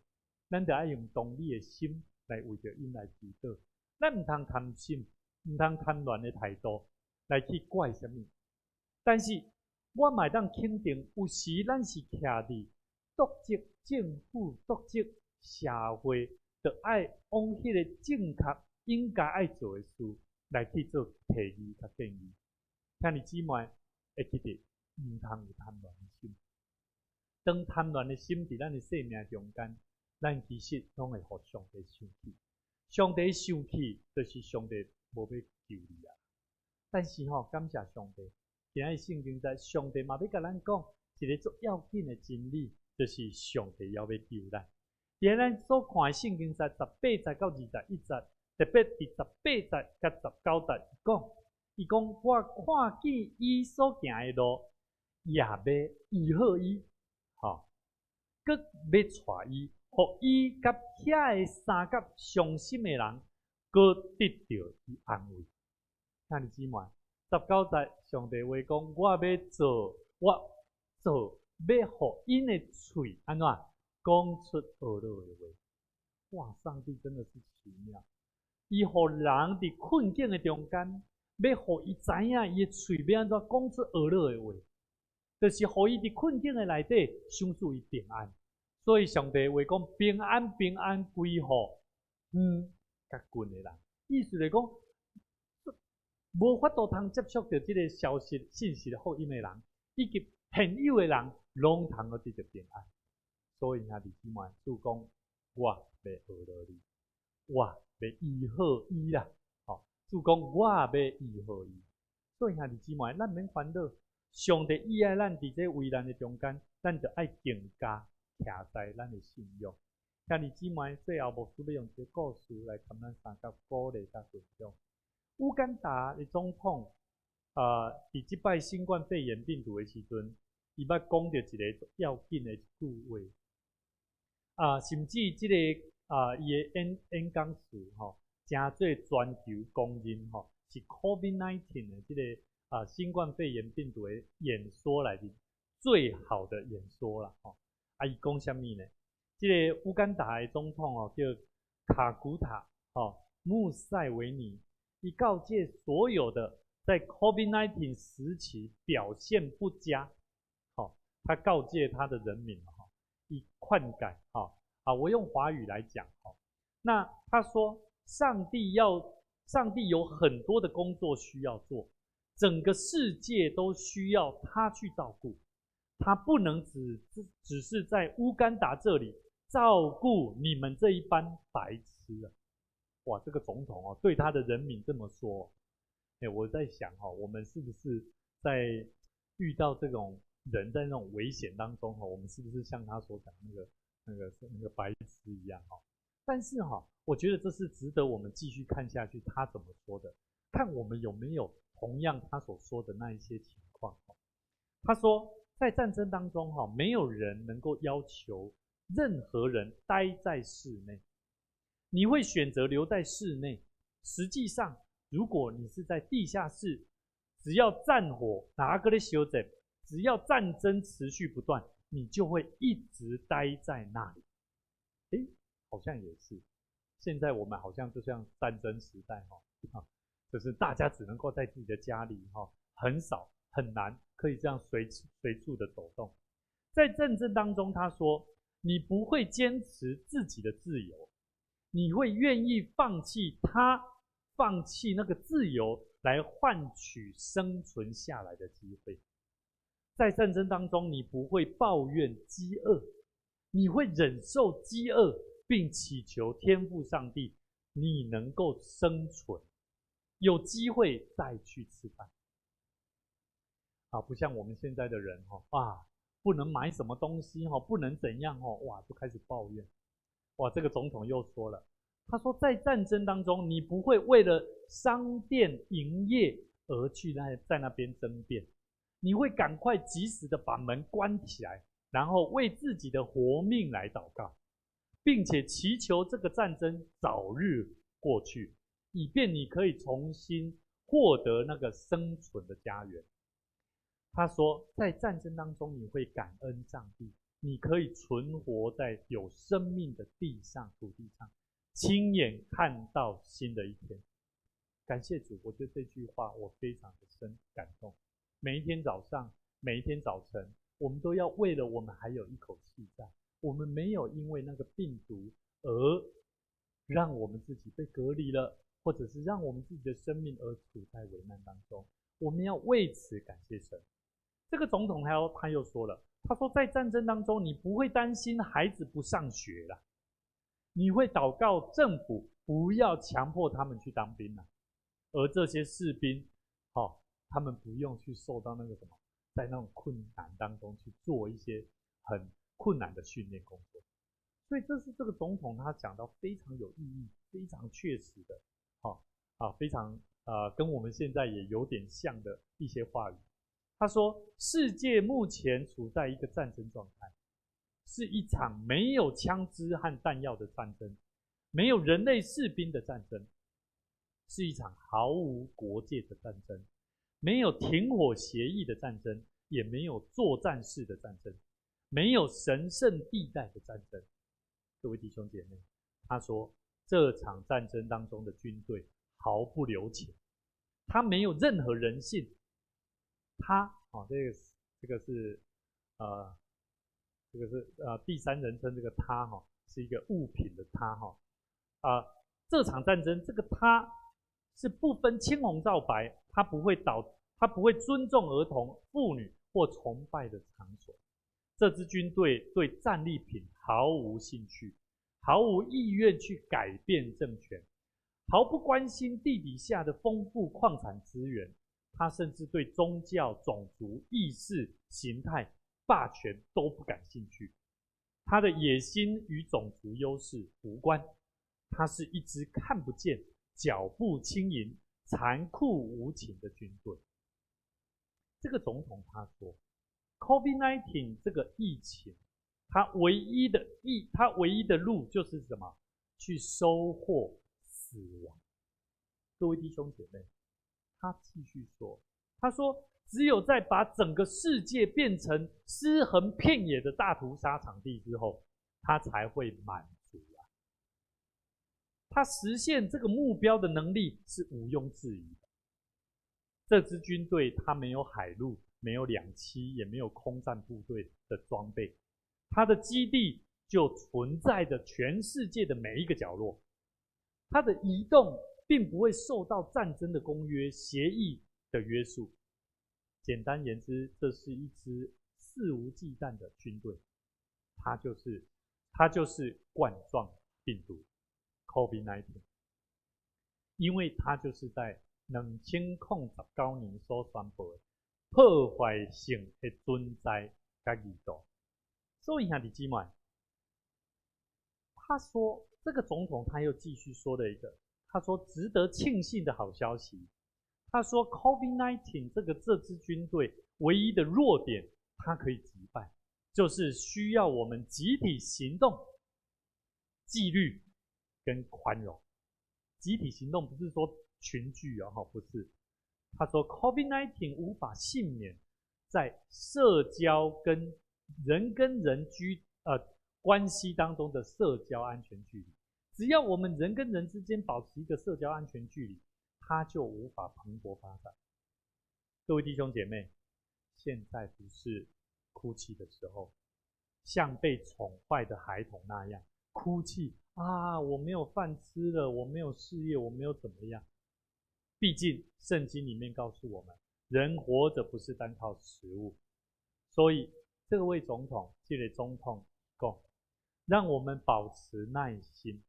咱著愛用同理的心來為著𪜶來祈禱。咱毋通貪心，毋通貪戀的態度來去怪啥物。但是，我嘛會當肯定，有時咱是徛佇督責政府、督責社會，著愛往彼个正確應該愛做的事來去做提議佮建議。兄弟姊妹會記得，毋通有貪戀的心。當貪戀的心佇咱的生命中間，咱其實攏會予上帝生氣。上帝生氣，就是上帝無欲救你啊！但是吼，感謝上帝，今仔日聖經在上帝嘛欲共咱講一个足要緊的真理，就是上帝猶欲救咱。佇咱所看的聖經在18節到21節，特別佇十八節佮19節講，伊講我看見伊所行的路，也欲醫好伊，吼，閣欲帶伊，予伊佮遐个三甲傷心的人，閣得著伊安慰。兄弟姊妹，十九節上帝話講，我欲做，我做，欲予𪜶的喙按怎講出呵咾的話。哇！上帝真的是奇妙，伊予人佇困境的中間，欲予伊知影伊的喙欲按怎講出呵咾的話，就是予伊佇困境的內底賞賜伊平安。所以上帝話講平安平安歸予遠佮近的人，意思來講，無法度通接觸著這个消息、信息的福音的人，以及現有的人，攏通閣得著平安。所以兄弟姊妹，主講我欲呵咾你，我欲醫好伊啦。吼，主講我欲醫好伊。所以兄弟姊妹，咱免煩惱，上帝伊愛咱佇這危難的中間，咱就愛更加徛在咱的信仰。兄弟姊妹，最後牧師欲用一个故事來共咱相佮鼓勵佮分享。烏干達的總統，佇這擺新冠肺炎病毒的時陣，伊捌講著一个要緊的一句話，甚至這个伊的演講詞吼，成做全球公認吼，是 COVID-19 的這个新冠肺炎病毒的演說內面最好的演說啦吼。啊，伊講啥物呢？這个烏干達的總統哦，叫卡古塔吼穆塞維尼。伊告誡所有的在 COVID-19 時期表現不佳，吼，他告誡他的人民吼，伊勸誡，吼，啊，我用華語來講，吼，那他說，上帝有很多的工作需要做，整個世界都需要他去照顧，他不能只是在烏干達這裡照顧你們這一班白痴啊！哇，這個總統哦，對他的人民這麼說，哎，我在想哈，我們是不是在遇到這種人在那種危險當中哈，我們是不是像他所講那個白痴一樣哈？但是哈，我覺得這是值得我們繼續看下去，他怎麼說的，看我們有沒有同樣他所說的那一些情況。他說，在戰爭當中哈，沒有人能夠要求任何人待在室內。你會選擇留在室內。實際上，如果你是在地下室，只要戰火哪個的修整，只要戰爭持續不斷，你就會一直待在那裡。誒，好像也是。現在我們好像就像戰爭時代哈，啊，就是大家只能夠在自己的家裡哈，很少很難可以這樣隨隨處的走動。在戰爭當中，他說，你不會堅持自己的自由。你會願意放棄他，放棄那個自由，來換取生存下來的機會。在戰爭當中，你不會抱怨飢餓，你會忍受飢餓，並祈求天父上帝，你能夠生存，有機會再去吃飯。啊，不像我們現在的人哈，啊，不能買什麼東西哈，不能怎樣哦，哇，就開始抱怨。哇，這個總統又說了，他說在戰爭當中，你不會為了商店營業而去在那邊爭辯，你會趕快及時的把門關起來，然後為自己的活命來禱告，並且祈求這個戰爭早日過去，以便你可以重新獲得那個生存的家園。他說，在戰爭當中，你會感恩上帝。你可以存活在有生命的地上、土地上，親眼看到新的一天。感謝主，我覺得這句話我非常的深感動。每一天早上，每一天早晨，我們都要為了我們還有一口氣在，我們沒有因為那個病毒而讓我們自己被隔離了，或者是讓我們自己的生命而處在危難當中。我們要為此感謝神。這個總統他又說了，他說在戰爭當中，你不會擔心孩子不上學了，你會禱告政府不要強迫他們去當兵了，而這些士兵，他們不用去受到那個什麼，在那種困難當中去做一些很困難的訓練工作。所以這是這個總統他講到非常有意義、非常確實的，非常跟我們現在也有點像的一些話語。他說，世界目前處在一個戰爭狀態，是一場沒有槍支和彈藥的戰爭，沒有人類士兵的戰爭，是一場毫無國界的戰爭，沒有停火協議的戰爭，也沒有作戰式的戰爭，沒有神聖地帶的戰爭。各位弟兄姐妹，他說這場戰爭當中的軍隊毫不留情，他沒有任何人性。他這個是第三人稱這個他哈，是一個物品的他哈啊。這場戰爭這個他是不分青紅皂白，他不會尊重兒童、婦女或崇拜的場所。這支軍隊對戰利品毫無興趣，毫無意願去改變政權，毫不關心地底下的豐富礦產資源。他甚至對宗教、種族、意識形態、霸權都不感興趣。他的野心與種族優勢無關。他是一支看不見、腳步輕盈、殘酷無情的軍隊。這個總統他說，COVID-19 這個疫情，它唯一的路就是什麼？去收穫死亡。各位弟兄姐妹，他繼續說，他說，只有在把整個世界變成屍橫遍野的大屠殺場地之後，他才會滿足啊。他實現這個目標的能力是毋庸置疑的。這支軍隊他沒有海陸，沒有兩棲，也沒有空戰部隊的裝備，他的基地就存在着全世界的每一個角落，他的移動並不會受到戰爭的公約協議的約束。簡單言之，這是一支肆無忌憚的軍隊，它就是冠狀病毒 COVID-19，因為它就是在2019年所宣布的破壞性的存在佮意圖。所以兄弟姊妹，他說這個總統他又繼續說了一個，他說值得慶幸的好消息。他說，COVID-19 這支軍隊唯一的弱點，它可以擊敗，就是需要我們集體行動、紀律跟寬容。集體行動不是說群聚哦，不是。他說，COVID-19 無法幸免在社交跟人跟人關係當中的社交安全距離。只要我們人跟人之間保持一個社交安全距離，它就無法蓬勃發展。各位弟兄姐妹，現在不是哭泣的時候，像被寵壞的孩童那樣哭泣啊！我沒有飯吃了，我沒有事業，我沒有怎麼樣。畢竟聖經裡面告訴我們，人活着不是單靠食物。所以這位總統，這個總統講，讓我們保持耐心。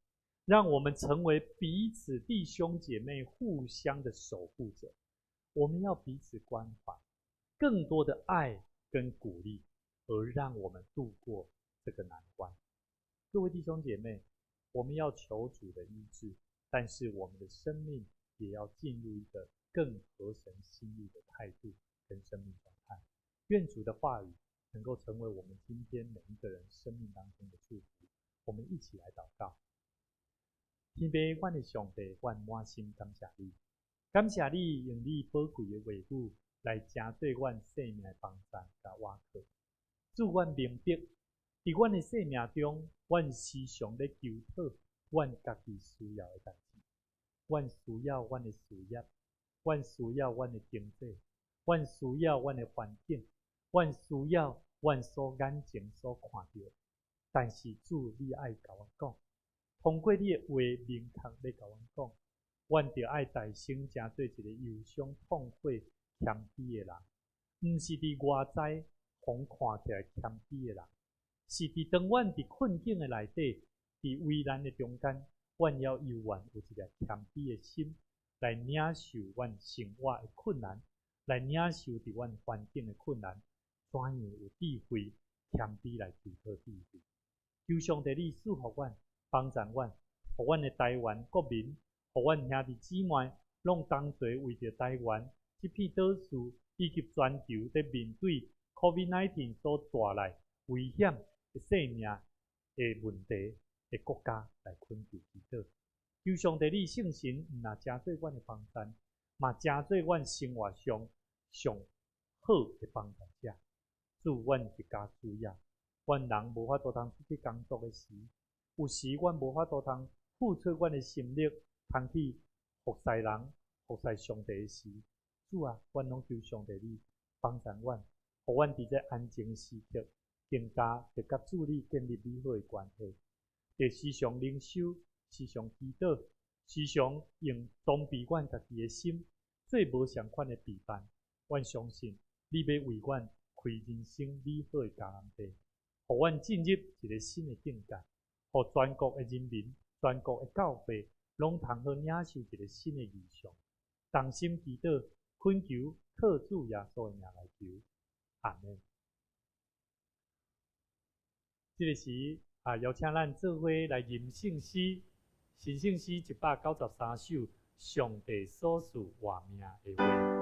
讓我們成為彼此弟兄姐妹互相的守護者，我們要彼此關懷，更多的愛跟鼓勵，而讓我們度過這個難關。各位弟兄姐妹，我們要求主的醫治，但是我們的生命也要進入一個更合神心意的態度跟生命狀態。願主的話語能夠成為我們今天每一個人生命當中的祝福。我們一起來禱告。天父，阮的上帝，阮滿心感謝你，感謝你用你寶貴的話語來成做阮生命的幫贊佮倚靠。主，阮明白，佇阮的生命中，阮時常咧求討阮家己需要的代誌。阮需要阮的事業，阮需要阮的經濟，阮需要阮的環境，阮需要阮所眼前所看著。但是主，你愛共阮講，通過你的話明確咧共阮講，阮著愛大聲成做一個憂傷痛悔謙卑的人，毋是佇外在予看起來謙卑的人，是佇當阮佇困境的內底，佇危難的中間，阮猶猶原有一个謙卑的心，來領受阮生活的困難，來領受佇阮環境的困難，怎樣有智慧謙卑來祈禱智慧。求上帝你賜福阮，幫助阮，予阮的台灣國民，予阮兄弟姊妹，攏同齊為著台灣這片島嶼以及全球佇面對 COVID-19 所帶來危險的性命的問題的國家來懇求祈禱。求上帝你聖神毋但成做阮的幫贊，嘛成做阮生活上上好的幫助者。主，阮一家需要，阮人無法度通出去工作的時，有時阮無法度通付出阮的心力，通去服侍人、服侍上帝的時，主啊，阮攏求上帝你幫助阮，予阮佇這安靜時刻，更加會佮主你建立美好的關係，會時常靈修，時常祈禱，時常用裝備阮家己的心，做無仝款的備辦。阮相信你欲為阮開人生美好的迦南地，予阮進入一个新的境界，予全國的人民、全國的教會，攏通好領受一个新的異象。同心祈禱，懇求靠主耶穌的名來求，阿們。這个時啊，邀請咱做伙來吟聖詩，新聖詩193首，上帝所賜活命的話。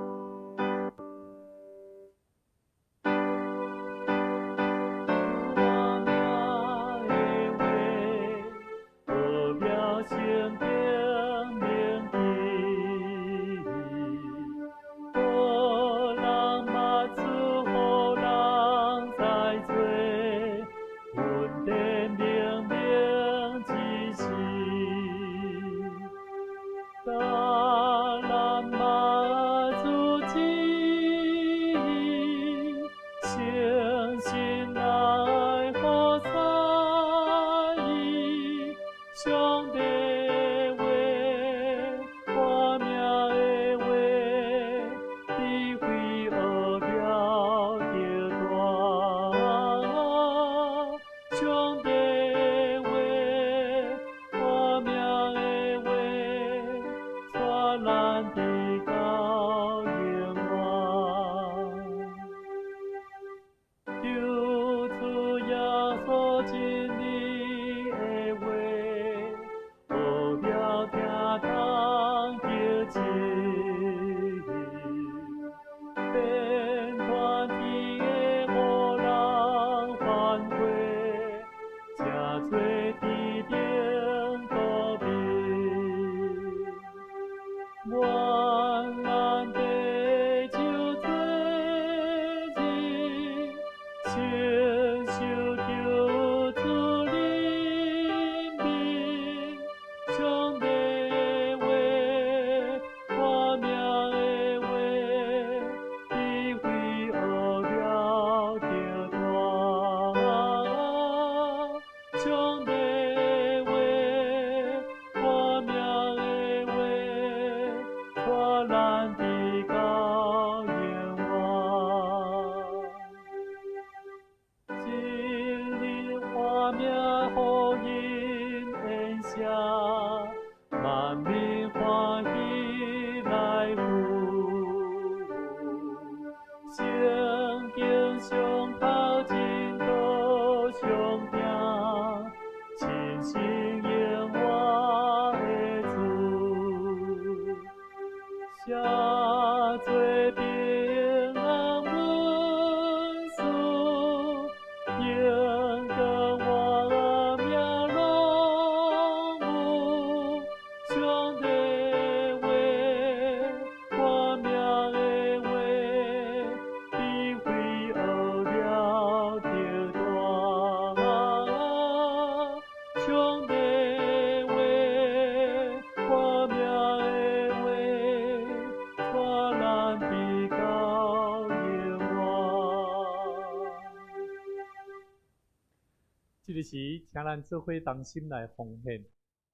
時，請咱做伙同心來奉獻。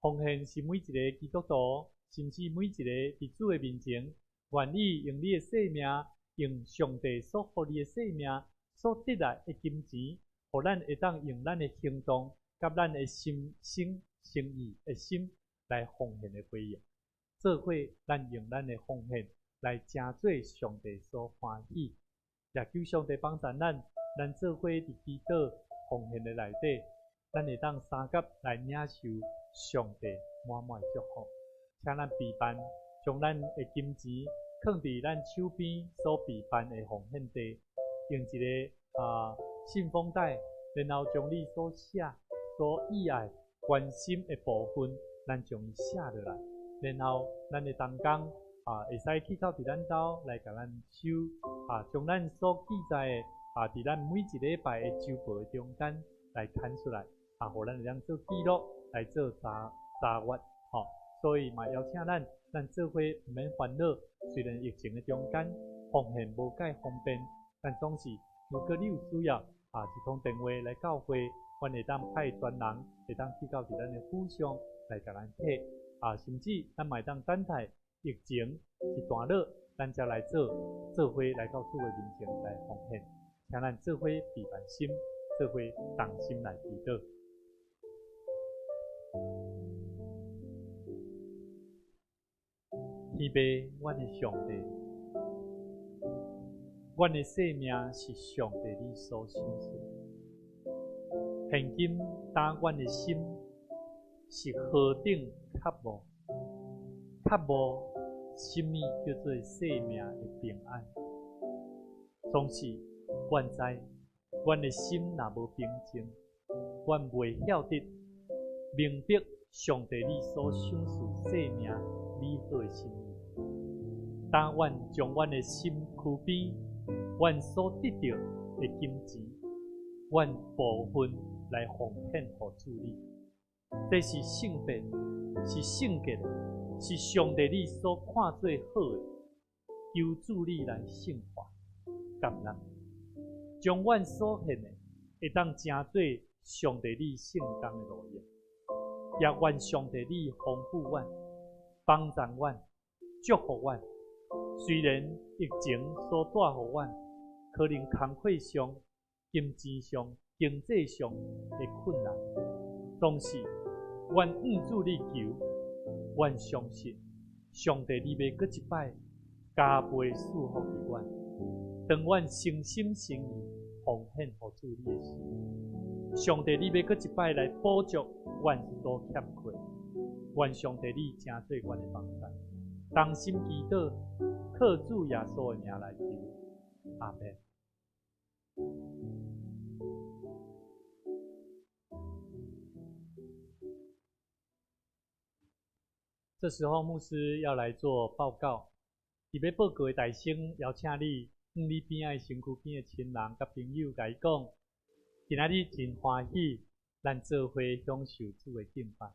奉獻是每一个基督徒，甚至每一个佇主的面前，願意用你的生命，用上帝所予你的生命所得來的金錢，予咱會當用咱的行動，佮咱的心心誠意的心來奉獻的回應。做伙，咱用咱的奉獻來成做上帝所歡喜，也求上帝幫助咱，咱做伙佇祈禱奉獻的內底，咱會當相佮來領受上帝滿滿的祝福。請咱備辦，將咱的金錢囥佇咱手邊所備辦的奉獻袋，用一个信封袋，然後將你所寫、所意愛、關心的部分，咱將伊寫落來，然後咱的同工會使去到佇咱兜來共咱收，將咱所記載的，佇咱每一禮拜的週報的中間來刊出來，予咱會當做記錄，來做查查閱，吼。所以嘛，邀請咱，咱做伙毋免煩惱。雖然疫情的中間，奉獻無介方便，但總是如果你有需要，一通電話來教會，阮會當派專人會當去到佇咱的府上來共咱提，甚至咱嘛會當等待疫情一段落，咱才來做做伙來到主的面前來奉獻。請咱做伙備辦心，做伙同心來祈禱。天父，阮的上帝，阮的生命是上帝你所賞賜。現今當阮的心是何等渴慕，渴慕什物叫做生命的平安？總是阮知，阮的心若無平靜，阮袂曉得明白上帝你所賞賜生命美好的心意。當阮將阮的心軀邊，阮所得著的金錢，阮部分來奉獻予主你。這是聖別，是聖潔的，是上帝你所看做好的。求主你來聖化、感恩，將阮所獻的，會當成做上帝你聖工的路用。也願上帝你豐富阮，幫助阮，祝福阮。雖然疫情所帶予阮可能工課上、金錢上、經濟上的困難，總是阮向主你求，阮相信上帝你欲閣一擺加倍賜福予阮。當阮誠心誠意奉獻予主你的時，上帝你欲閣一擺來補足阮所欠缺。願上帝你成做阮的幫助，同心祈禱，靠主耶穌的名來求，阿們。這時候牧師要來做報告，佇欲報告的大聲邀請你，向你邊仔的身軀邊的親人佮朋友，共伊講，今仔日真歡喜，咱做伙享受主的敬拜。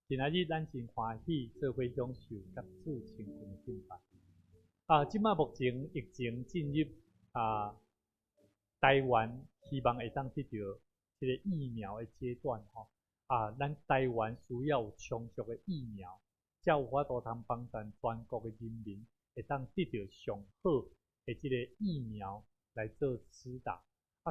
今仔日咱真歡喜，做伙享受佮主親近的敬拜。這擺目前疫情進入台灣，希望會當得著這个疫苗的階段吼。咱台灣需要有充足的疫苗，才有法度通幫助全國的人民會當得著上好的這个疫苗來做施打。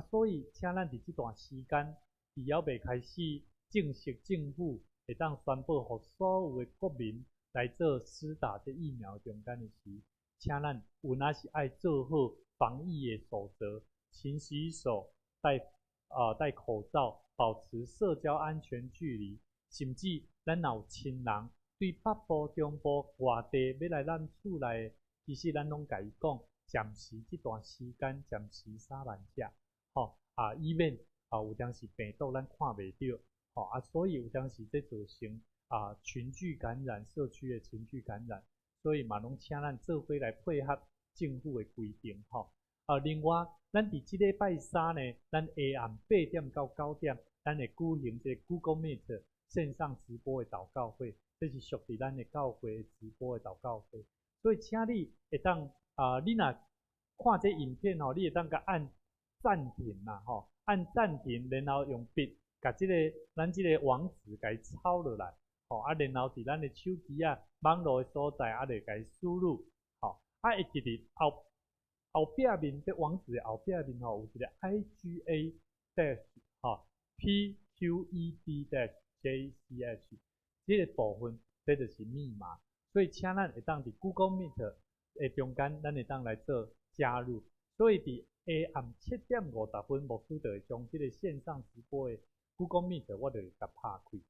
所以請咱佇這段時間，佇猶未開始正式政府會當宣布予所有的國民來做施打這疫苗中間的時，請咱有若是愛做好防疫的守則，勤洗手、戴口罩、保持社交安全距離，甚至咱若有親人對北部、中部、外地欲來咱厝內，其實咱攏共伊講，暫時這段時間暫時三萬只，吼以免有當時病毒咱看袂著，吼所以有當時這造成群聚感染，社區的群聚感染，所以嘛攏請咱做伙來配合政府的規定，吼。另外，咱佇這禮拜三呢，咱下暗8點到9點，咱會舉行這个 Google Meet 線上直播的禱告會，這是屬佇咱的教會直播的禱告會。所以，請你會當你若看這影片吼，你會當共按暫停啦，吼，按暂停，然後用筆共這個咱這個網址共伊抄落來，吼啊，然後佇咱的手機啊網路的所在啊，就共伊輸入，吼啊，會記佇後後壁面，這網址的後壁面吼，有一個 IGA- 吼 PQED-JCH 這個部分，這就是密碼。所以，請咱會當佇 Google Meet 的中間，咱會當來做加入。所以，佇下暗7點50分，牧師就會將這個線上直播的 Google Meet，我就會共拍開。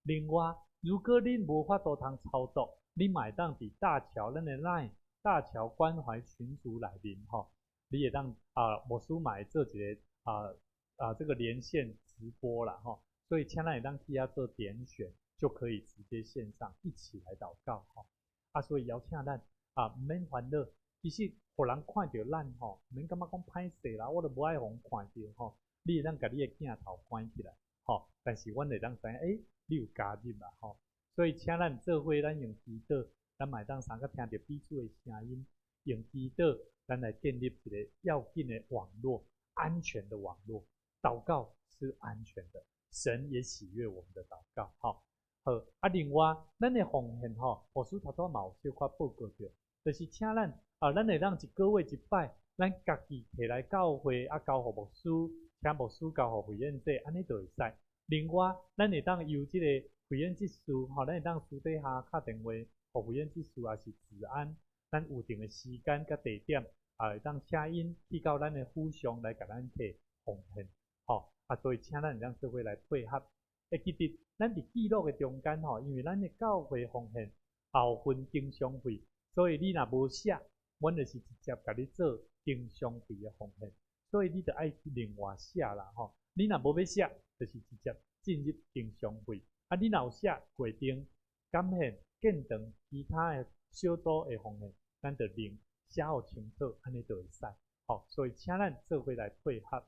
另外，如果恁無法度通操作，你嘛會當佇大橋咱的 LINE 大橋關懷群組內面吼，你會當啊，牧師嘛會做一個啊啊這個連線直播啦吼。所以，請咱會當去遐做點選，就可以直接線上一起來禱告吼。啊，所以邀請咱啊，毋免煩惱。其實，予人看著咱吼，毋免感覺講歹勢啦，我都無愛予人看著吼。你會當共你的鏡頭關起來，吼。但是，阮會當知影，欸，你有加入啦，吼。所以，請咱做伙，咱用祈禱，咱嘛會當相佮聽著彼此的聲音，用祈禱，咱來建立一個要緊的網絡，安全的網絡。禱告是安全的，神也喜悅我們的禱告，吼。好，啊，另外，咱的奉獻吼，牧師頭拄嘛有小可報告著，就是請咱啊，咱會當一個月一擺，咱家己提來教會啊，交予牧師，請牧師交予惠燕姐，按呢就會使。另外，咱會當由這個惠燕執事吼，咱會當私底下敲電話，予惠燕執事抑是子安，咱有定的時間佮地點，啊，會當請𪜶去到咱的府上來共咱提奉獻，吼，啊，所以請咱會當做伙來配合。會記得，咱佇記錄的中間吼，因為咱的教會奉獻也有分經常費，所以你若無寫，阮就是直接共你做經常費的奉獻，所以你著愛另外寫啦吼。你若無欲寫，就是直接進入經常費。啊，你若有寫過程、感獻、建堂、其他的小組的奉獻，咱就另寫予清楚，按呢就會使。吼，所以請咱做伙來配合。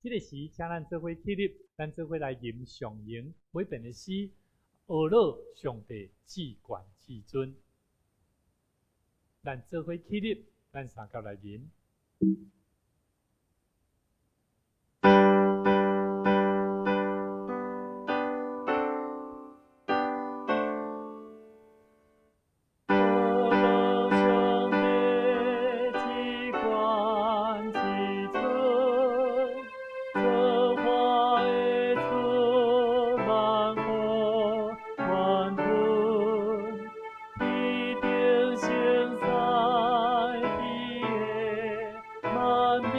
這個時，請咱做伙起立，咱做伙來吟上詠每遍的詩，呵咾上帝至懸至尊。咱做伙起立，咱相佮來吟。呵咾上帝至懸至尊，造化的主萬福萬分，天頂聖使的萬民，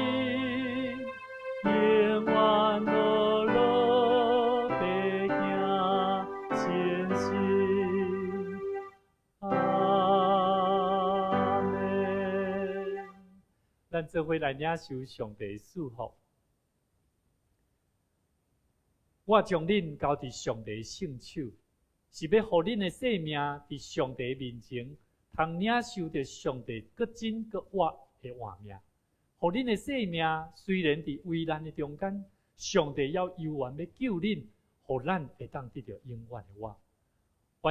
永遠呵咾地行信心。阿們。咱做伙來領受上帝祝福。我將恁交佇上帝聖手，是欲予恁的性命佇上帝面前，通領受著上帝閣真閣活的活命。予恁的性命雖然佇危難的中間，上帝猶猶原欲救恁，予咱會當得著永遠的活。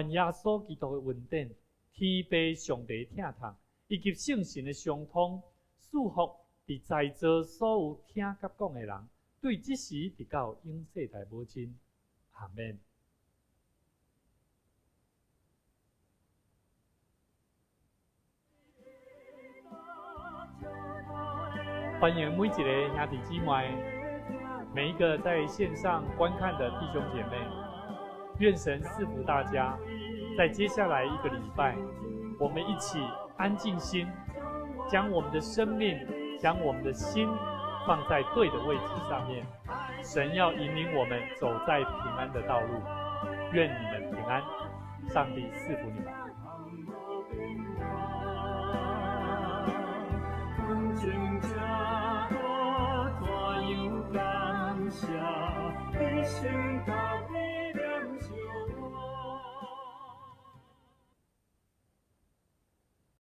願耶穌基督的恩典、天父上帝的疼痛，以及聖神的相通，賜福佇在座所有聽佮講的人，對這時直到永世代無盡。阿們。歡迎每一個兄弟姊妹，每一個在線上觀看的弟兄姐妹，願神賜福大家。在接下來一個禮拜，我們一起安靜心，將我們的生命、將我們的心放在對的位置上面。神要引領我們走在平安的道路。願你們平安，上帝賜福你們。